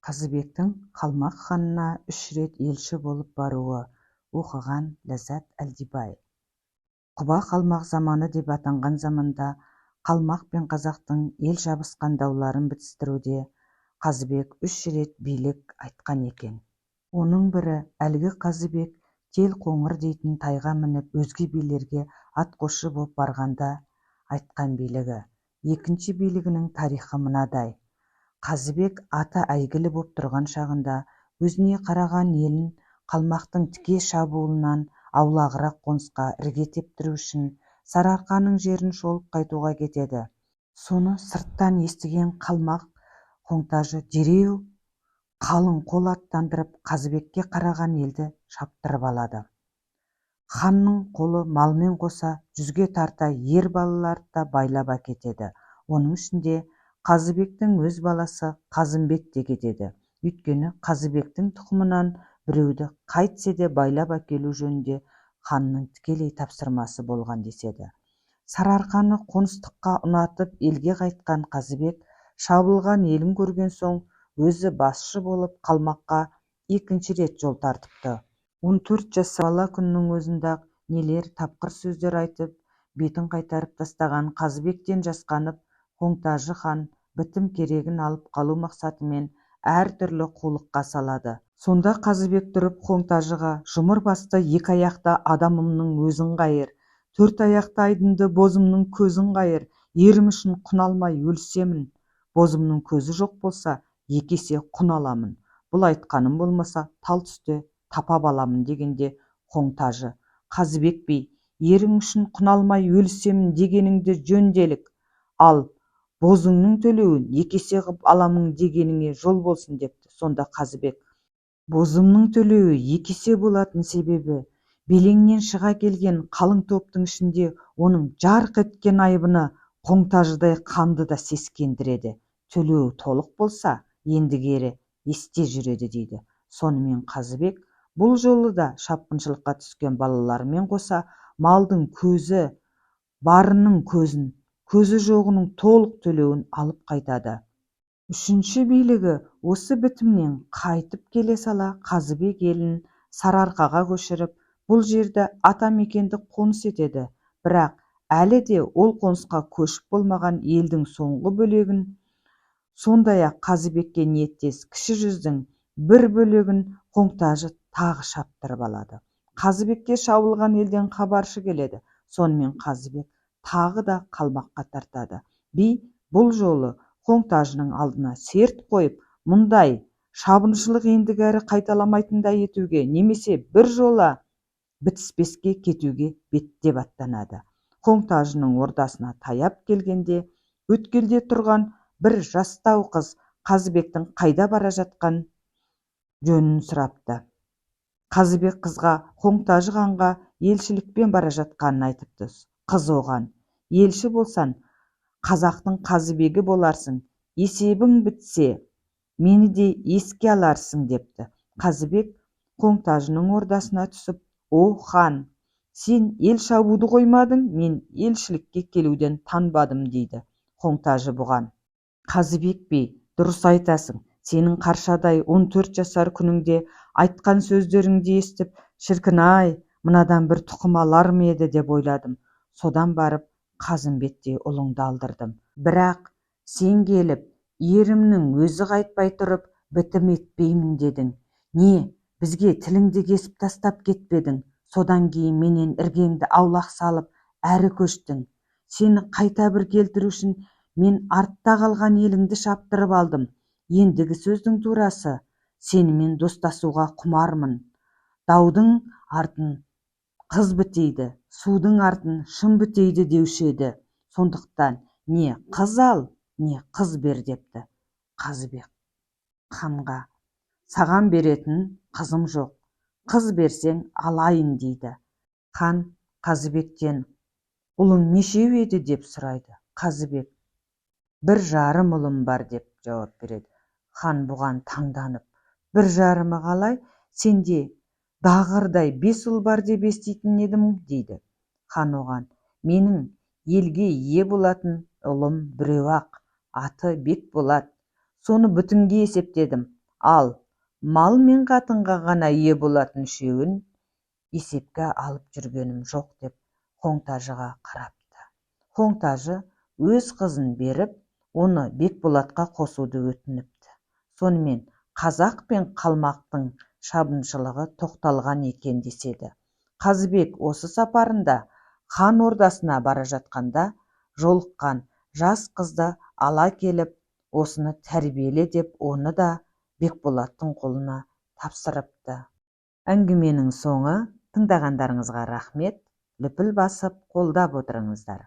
Қазыбектің қалмақ ханына үш рет елші болып баруы. Оқыған Ләззат Әлдибай. Құба қалмақ заманы деп атанған заманда қалмақ пен қазақтың ел жабысқан дауларын бітістіруде Қазыбек үш рет билік айтқан екен. Оның бірі әлгі Қазыбек Тел Қоңыр дейтін тайға мініп, өзге билерге атқосшы боп барғанда айтқан билігі. Екінші билігінің тарихы мынадай. Қазыбек аты әйгілі боп тұрған шағында өзіне қараған елін қалмақтың тіке шабуылынан аулағырақ қонысқа ірге тептіру үшін Сарыарқаның жерін шолып қайтуға кетеді. Соны сырттан естіген қалмақ Қоңтажы дереу қалың қол аттандырып, Қазыбекке қараған елді шаптырып алады. Ханның қолы малмен қоса 100-ге тарта ер балаларды да байлап әкетеді. Оның ішінде Қазыбектің өз баласы Қазымбет те кетеді. Өйткені Қазыбектің тұқымынан біреуді қайтсе де байлап әкелу жөнінде ханның тікелей тапсырмасы болған деседі. Сарыарқаны қоныстыққа ұнатып елге қайтқан Қазыбек шабылған елін көрген соң өзі басшы болып қалмаққа екінші рет жол тартыпты. 14 жасар бала күннің өзінде-ақ нелер тапқыр сөздер айтып, бетін қайтарып тастаған Қазыбектен жасқанып, Қоңтажы хан бітім керегін алып қалу мақсатымен әртүрлі қулыққа салады. Сонда Қазыбек тұрып Қоңтажыға: «Жұмыр басты екі аяқты адамымның өзін қайыр, төрт аяқты айдынды бозымның көзін қайыр, ерім үшін құн алмай өлісемін, бозымның көзі жоқ болса, екі есе құн аламын, бұл айтқаным болмаса, тал түсте тапап аламын», – дегенде, Қоңтажы: «Қазыбек би, ерің үшін құн алмай өлісемін дегеніңді жөн делік, ал бозыңның төлеуін екі есе ғып аламын дегеніңе жол болсын», – депті. Сонда Қазыбек: «Бозымның төлеуі екі есе болатын себебі белеңнен шыға келген қалың топтың ішінде оның жарқ еткен айбыны Қоңтажыдай ханды да сескендіреді. Төлеуі толық болса, ендігері есте жүреді», – дейді. Сонымен Қазыбек бұл жолы да шапқыншылыққа түскен балаларымен қоса малдың көзі барының көзін, көзі жоғының толық төлеуін алып қайтады. Үшінші билігі. Осы бітімнен қайтып келе сала Қазыбек елін Сарыарқаға көшіріп, бұл жерді атамекендік қоныс етеді. Бірақ әлі де ол қонысқа көшіп болмаған елдің соңғы бөлегін, сондай-ақ Қазыбекке ниеттес Кіші жүздің бір бөлегін Қоңтажы тағы шаптырып алады. Қазыбекке шабылған елден хабаршы келеді. Сонымен Қазыбек тағы да қалмаққа тартады. Би бұл жолы Қоңтажының алдына серт қойып, мұндай шабыншылық ендігәрі қайталамайтындай етуге немесе бір жола бітіспеске кетуге беттеп аттанады. Қоңтажының ордасына таяп келгенде өткелде тұрған бір жастау қыз Қазыбектің қайда бара жатқан жөнін сұрапты. Қазыбек қызға Қоңтажы ханға елшілікпен бара жатқанын айтыпты. Қыз оған: «Елші болсаң, қазақтың Қазыбегі боларсың, есебің бітсе, мені де еске аларсың», – депті. Қазыбек Қоңтажының ордасына түсіп: «О, хан, сен ел шабуды қоймадың, мен елшілікке келуден танбадым», – дейді. Қоңтажы бұған: «Қазыбек би, дұрыс айтасың. Сенің қаршадай 14 жасар күніңде айтқан сөздеріңді естіп, шіркін-ай, мынадан бір тұқым алар ма еді деп ойладым. Содан барып Қазымбеттей ұлыңды алдырдым. Бірақ сен келіп, ерімнің өзі қайтпай тұрып бітім етпеймін дедің. Не бізге тіліңді кесіп тастап кетпедің. Содан кейін менен іргеңді аулақ салып, әрі көштің. Сені қайта бір келтіру үшін мен артта қалған еліңді шаптырып алдым. Ендігі сөздің турасы, сенімен достасуға құмармын. Даудың артын қыз бітейді, судың артын шым бітейді деуші еді. Сондықтан не қыз ал, не қыз бер», – депті. Қазыбек ханға: «Саған беретін қызым жоқ, қыз берсең алайын», – дейді. Хан Қазыбектен: «Ұлың нешеу еді?» – деп сұрайды. Қазыбек: «1,5 ұлым бар», – деп жауап береді. Хан бұған таңданып: «Бір жарымы қалай? Сенде дағырдай бес ұл бар деп еститін едім», – дейді. Хан оған: «Менің елге ие болатын ұлым біреу-ақ, аты Бекболат. Соны бүтінге есептедім. Ал мал мен қатынға ғана ие болатын үшеуін есепке алып жүргенім жоқ деп Хоңтажыға қарапты. Хоңтажы өз қызын беріп, оны Бекболатқа қосуды өтініпті. Сонымен қазақ пен қалмақтың шабыншылығы тоқталған екен деседі. Қазыбек осы сапарында хан ордасына бара жатқанда жолыққан жас қызды ала келіп, осыны тәрбиеле деп, оны да Бекболаттың қолына тапсырыпты. Әңгіменің соңы. Тыңдағандарыңызға рахмет. Лүпіл басып, қолдап отырыңыздар.